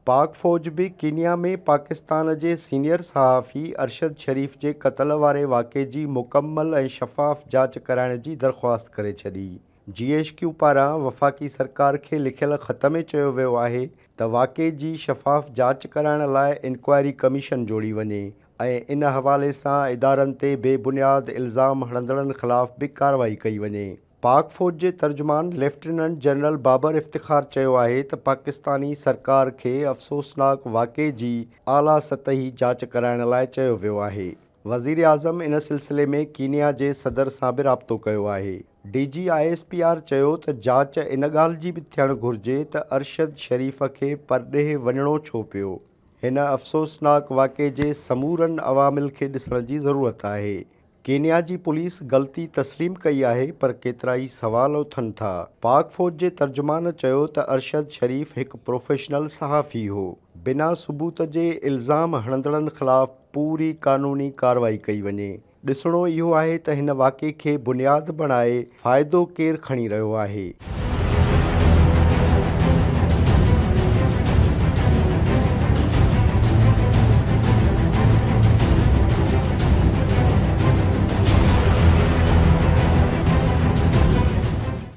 پاڪ فوج به ڪينيا ۾ پاڪستان جي سينيئر صحافي ارشد شريف جي قتل واري واقعي جي مڪمل ۽ شفاف جاچ ڪرائڻ جي درخواست ڪري ڇڏي. جي ايڇ ڪيو پاران وفاقي سرڪار کي لکيل خط ۾ چيو ويو آهي ته واقعي جي شفاف جاچ ڪرائڻ لاء انڪوائري ڪميشن جوڙي وڃي ۽ ان حوالي سان ادارن تي بي بنياد الزام هڻندڙن خلاف به ڪارروائي ڪئي وڃي. پاڪ فوج جي ترجمان ليفٽيننٽ جنرل بابر افتخار چيو آهي ته پاڪستاني سرڪار کي افسوسناڪ واقعي جي اعليٰ سطحي جاچ ڪرائڻ لاء چيو ويو آهي. وزيراعظم ان سلسلي ۾ ڪينيا جي صدر سان به رابطو ڪيو آهي. D G I S P R چيو ته جاچ ان ڳالهه جي به ٿيڻ گهرجي ته ارشد شريف کي پرڏيهه وڃڻو ڇو پيو؟ هن افسوسناڪ واقعي جي سمورن عوامل کي ڏسڻ جي ضرورت آهي. ڪينيا جي پوليس غلطي تسليم ڪئي آهي پر ڪيترائي سوال اٿن ٿا. پاڪ فوج جي ترجمان چيو ته ارشد شريف هڪ پروفيشنل صحافي هو، بنا ثبوت جي الزام هڻندڙن خلاف پوري قانوني ڪارروائي ڪئي وڃي، ڏسڻو اهو آهي ته هن واقعي کي بنياد بڻائي فائدو ڪير کڻي رهيو آهي.